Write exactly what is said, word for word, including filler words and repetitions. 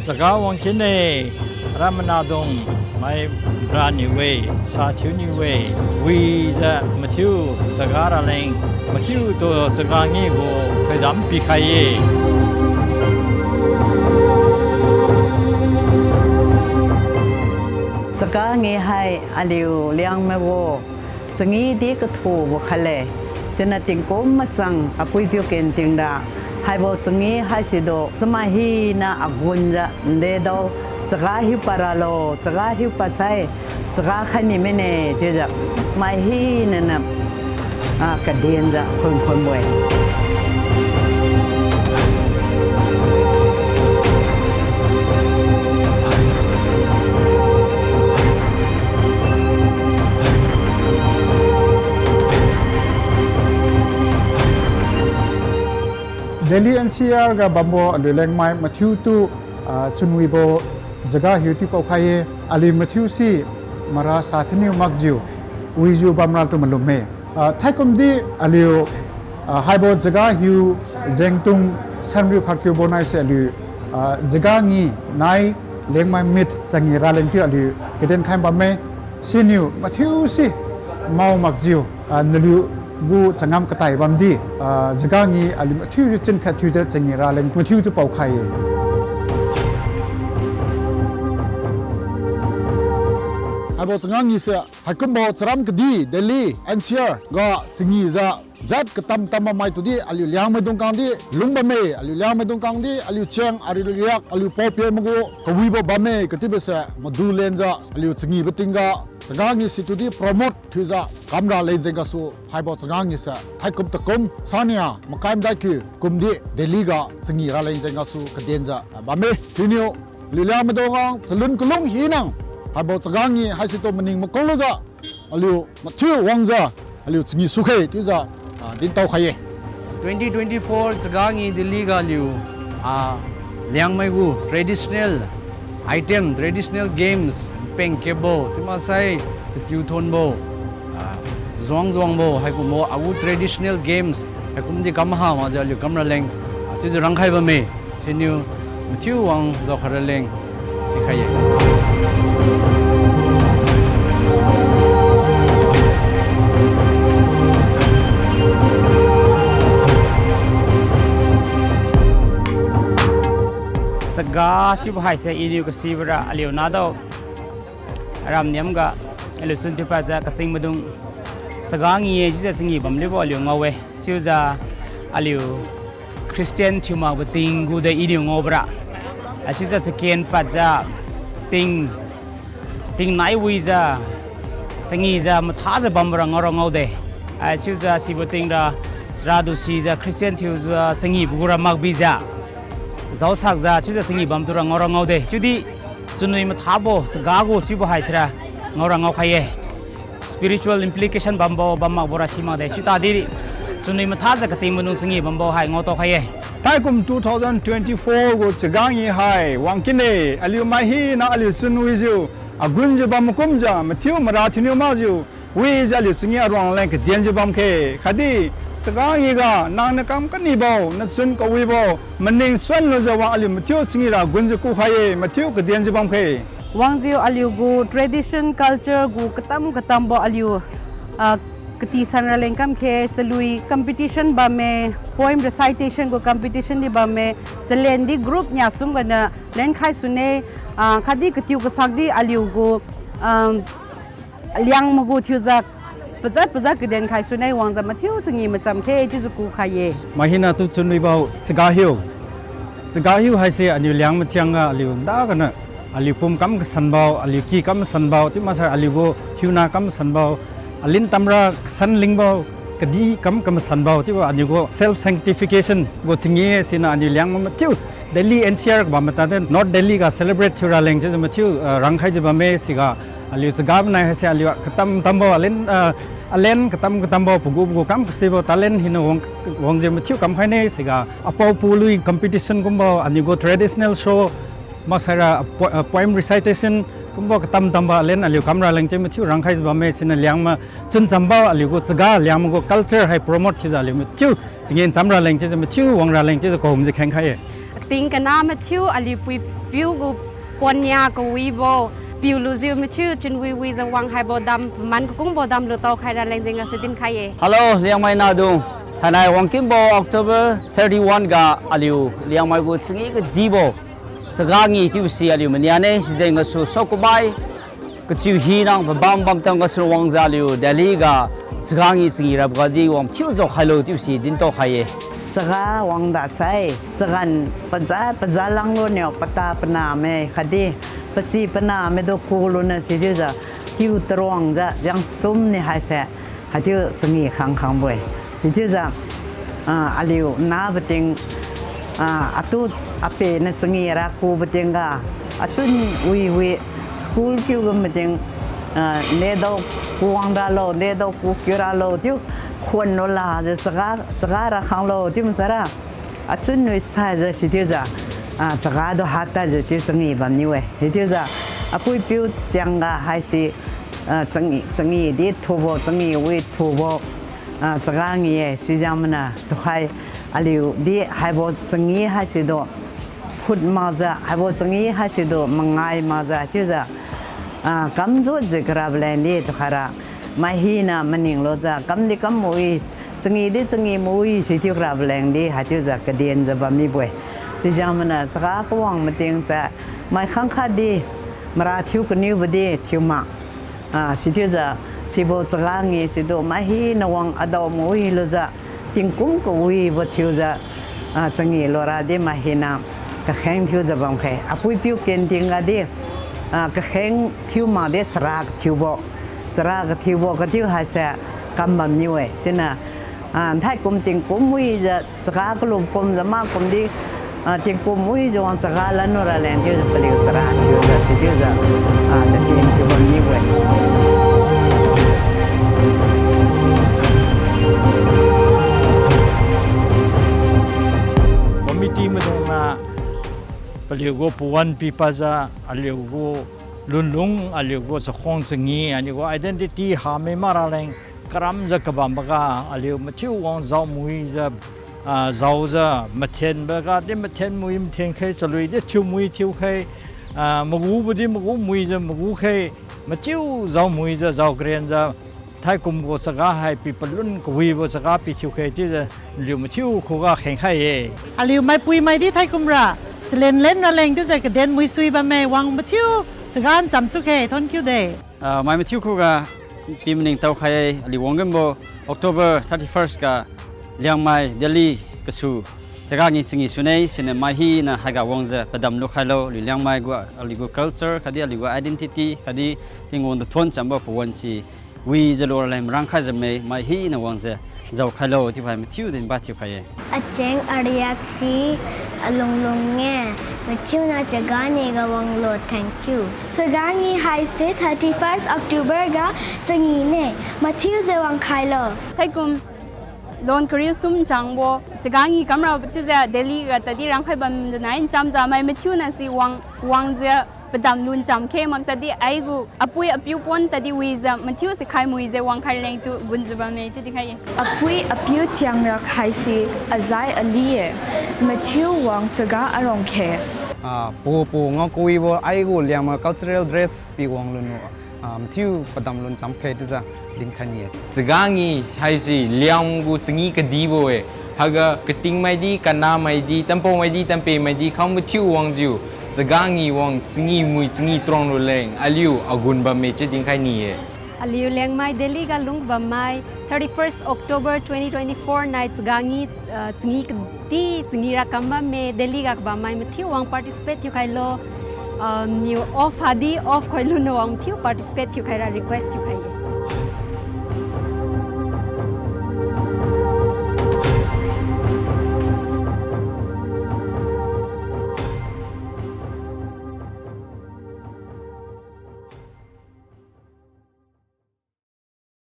Chaga wangkinne, ramana dung, mai raniu-e, sathiuniu-e, wijiu mathiu chaga raleng, mathiutu chaga ngibo thoidam pikhai-e. Chaga ngi hai aliu Liangmai gu changee di kathubo khatle, siniu tingkum machang apui piu ken tingra, haibo changee haisitu chamai hina agunjiu ndedao, chaga hiu pad ralo, chaga hiu padsai, chaga khai ni mine chiujiu mai hinaniu, ah, kadenjiu khunkhunbo-e. Delhi N C R ga bambo aliu Liangmai mathiutu, ah, chunwibo chaga hiu tiupaokhai-e. Aliu mathiu si mara sathiuniu makjiu wijiu bamratu malumme. Ah, thaikumdi aliu, ah, haibo chaga hiu jengtung sanriu khat kiubo naise aliu, ah, chaga ngi nai Liangmai mit changee raleng thiu aliu kadenkhai bamme. Siniu mathiu si mao makjiu, ah, naliu gu changam katai bamdi, ah, chaga ngi aliu mathiu si chinkhat thiujiu changee raleng mathiutu paokhai-e. Haibo chaga ngi se haikumbo charam kadi Delhi N C R ga changeejiu jat katam tambo maitudi aliu Liangmaidung khangdi lungbamme, aliu Liangmaidung khangdi aliu cheng, aliu riak, aliu pao-peh maigu kawibo bamme katiubose madu lenjiu aliu changeebo tingga chaga ngi situdi promote thiujiu kamra leng jeng gasu haibo chaga ngi se thaikum takum sania makai madai kiu kumdi Delhi ga changee raleng jeng gasu kadenjiu bamme. Siniu aliu Liangmaidung khang chalun kalung hina haibo chaga ngi haisitu maning makullujiu aliu mathiu wangjiu aliu changee sukhe chiujiu, ah, dintao khai-e. Twenty twenty-four chaga ngi Delhi ga aliu, ah, Liangmai gu traditional item, traditional games, peng kapbo chiu maksai, tatiu thonbo, ah, zuang zuangbo haikumbo agu traditional games haikumdi kam ha makjiu aliu kamra leng, ah, chiujiu rangkhai bamme. Siniu mathiu wang jaokhai raleng sikhai-e. Chaga chiubo haise iniu kasibora aliu nadao aram niamga aliu chun thiupadjiu kating maidung chaga ngi-e chiujiu changee bamliubo aliu ngao-e. Chiujiu aliu Christian thiu makbo tinggu de iniu ngaobora, ah, chiujiu chaken padjiu ting, ting nai wijiu changeejiu mathajiu bambora ngaora ngaode. Ah, chiujiu sibo tingra charadu sijiu Christian thiujiu changeebo gura makbijiu jaosakjiu chiujiu changee bamtura ngaora ngaode. Chiudi chunwi mathabo chaga gu chiubo haisira ngaora ngaokhai-e. Spiritual implication bambo bam makbora simakde. Chiutadi chunwi mathajiu kating maidung changee bambo hai ngao taokhai-e. Thaikum two thousand twenty-four gu chaga ngi hai wangkinne, aliu mai hina aliu chunwijiu agunjiu bam makumjiu mathiu mara thiuniu makjiu wijiu aliu changee aruang leng kadenjiu bamkhe. Khatdi chaga ngi ga nangniu kam kanibo, nachun kawibo maning suan lujiu wang aliu mathiu changee ra gunjiu kukhai-e, mathiu kadenjiu bamkhe. Wangjiu aliu gu tradition culture gu katam katambo aliu, ah, katisan raleng kamkhe, chalui competition bamme, poem recitation gu competition di bamme, chalen di group niasum ganiu lenkhai sune, ah, khatdi katiu kasak di aliu gu, ah, Liangmai gu thiujiu pajat pajat kadenkhai sune wangjiu mathiu changee macham khe chiujiu kukhai-e. Mai hina tu chunwibo chaga hiu. Chaga hiu haise aliu Liangmai chiangga aliu nda ganiu aliu pum kam kasanbo, aliu ky kam masanbo chiu maksai aliu gu hiuna kam masanbo, alin tamra kasan lingbo, kadi kam kamasanbo chiubo aliu gu self sanctification gu changee siniu aliu Liangmai mathiu Delhi N C R kabam matade North Delhi ga celebrate thiu raleng chiujiu mathiu, ah, rangkhaijiu bamme. Siga aliu chaga manai haise aliu katam tambo alen, ah, alen katam katambo pagu pagu kam kasibo talent hina wang, wangjiu mathiu kamkhaine. Siga apao pului competition kumbo, aliu gu traditional show, maksaira po-, ah, poem recitation kumbo katam tambo alen aliu kamra leng chiu mathiu rangkhaijiu bamme. Siniu Liangmai chunchambo aliu gu chaga Liangmai gu culture hai promote thiujiu aliu mathiu changee chamra leng chiujiu mathiu wangra leng chiujiu kahumjiu khengkhai-e. Kating kana mathiu aliu pui Piu gu pon nia kawibo, piu lujiu mathiu chunwiwijiu wang haibo dam, paman kakungbo dam lutao khai raleng jeng gasu dinkhai-e. Hello, Liangmai nahdung. Thainai wangkinbo October thirty-one ga aliu Liangmai gu changi kadibo Chaga Ngee chiubo si aliu mania ne, sijeng gasu saokumai kachiu hina pabam bamtan gasu wangjiu aliu Delhi ga Chaga Ngee changi rabo gadi wang mathiu jao khailo chiubo si dintao khai-e. Chaga wang dasai, chagan paza, paza langlo niu pata paname khatdi pachi paname du kuluniu sichiujiu, tiu taruangjiu, jiang sum ni haise, haichiu changi khang khangbo-e. Sichiujiu, ah, aliu nabo ting, ah, atu ape niu changi ra kubo tingga, achun wi wi school kiu gu mating, ah, nedao kuwang ralo, nedao kukiu ralo chiu, khuan lo lajiu chaga, chaga ra khanglo chiu masaira, achun wi saijiu sichiujiu, ah, chaga du hataijiu chiu changi bamniu-e. Sichiujiu, apui piu chiangga haise, ah, changi, changi di thubo, changi wi thubo, ah, Chaga Ngee-e, sijang mana tukhai aliu di haibo changi haisidu phut makjiu, haibo changi haisidu mangai makjiu chiujiu, ah, kamjutjiu karabo lengdi tukhaira, mai hina maning lujiu kamdi kam mawi, changi di changi mawi sichiu karabo lengdi haichiujiu kadenjiu bammibo-e. Sijang mana chaga kawang matingse, mai khangkhat di mara thiu kaniubo di thiu mak. Ah, sichiujiu, sibo Chaga Ngee sidu mai hina wang adao mawi lujiu, tingkum kawibo thiujiu, ah, changi lura di mai hina kakheng thiujiu bamkhe. Apui piu ken tingga di, ah, kakheng thiu makdi chara kathiubo. Chara kathiubo kathiu haise kam bamniu-e. Siniu, ah, nthaikum tingkum wijiu chaga kalu kumjiu makumdi, ah, tingkum wijiu wang chaga lanlu raleng chiujiu paliu chara thiujiu sichiujiu, ah, tatin thiu bamniu-e. Committee maidungna paliugu pawan pipadjiu, aliugu lunlung, aliugu chakhuang changi, aliugu identity hami mak raleng karamjiu kabamboga, aliu mathiu wang jao mawijiu, ah, jaojiu mathenboga di mathen mawi mathen khai, chalui di thiu mawi thiu khai, ah, magubo di magu mawijiu magu khai, mathiu jao mawijiu jao karenjiu, thaikum gu chaga hai pi palun kawibo chaga pi thiu khai chiujiu, nliu mathiu khuga khengkhai-e. Aliu maipuimai di thaikum ra chalen len raleng chiujiu kaden mui sui bamme, wang mathiu chaga ncham sukhe, thonkiu de. Ah, mai mathiu khuga pi maningtao khai-e, aliu wangkinbo October thirty-first ga Liangmai Delhi gasu Chaga Ngee changi sune, siniu mai hina haiga wangjiu padam lukhailo, aliu Liangmai gu, aliugu culture khatdi aliugu identity khatdi Tingwang tu thon chambo pawan si wijiu luraleng marang khaijiu me, mai hina wangjiu jao khailo chiubo hai mathiu dinba thiukhai-e. Acheng ariak si alunglung-e, mathiuna Chaga Ngee ga wanglo, thank you. Chaga Ngee haise thirty-first October ga changi ne, mathiujiu wangkhailo. Thaikum lon kariu sum changbo Chaga Ngee kamra chiujiu Delhi ga tadi rangkhai bamjiu nai nchamjiu mai mathiuna si wang, wangjiu padam lun chamkhe mak tadi aigu apui apiu pon tadi wijiu mathiu sikhai muijiu wangkhai lengtu gunjiu bamme chiu dinkhai-e. Apui apiu thiangra haise azai ali-e, mathiu wang chaga arongkhe. Ah, pagu pagu ngao kawibo aigu Liangmai cultural dress pi wang lun, ah, mathiu padam lun chamkhe chiujiu dinkhai ni-e. Chaga Ngee haise Liangmai gu changi kadibo-e. Haiga katingmai di, kanamai di, tampomai di, tampemai di khang mathiu wangjiu Chaga Ngee wang changi mui changi trong luleng aliu agun bamme chiu dinkhai ni-e. Aliu Liangmai Delhi ga lungbammai thirty-first October twenty twenty-four nai Chaga Ngee, ah, changi kadi changi ra kam bamme, Delhi ga kabammai mathiu wang participate thiukhailo. Ah, niu off hadi off khoilu niu wang mathiu participate thiukhaira request thiukhailo.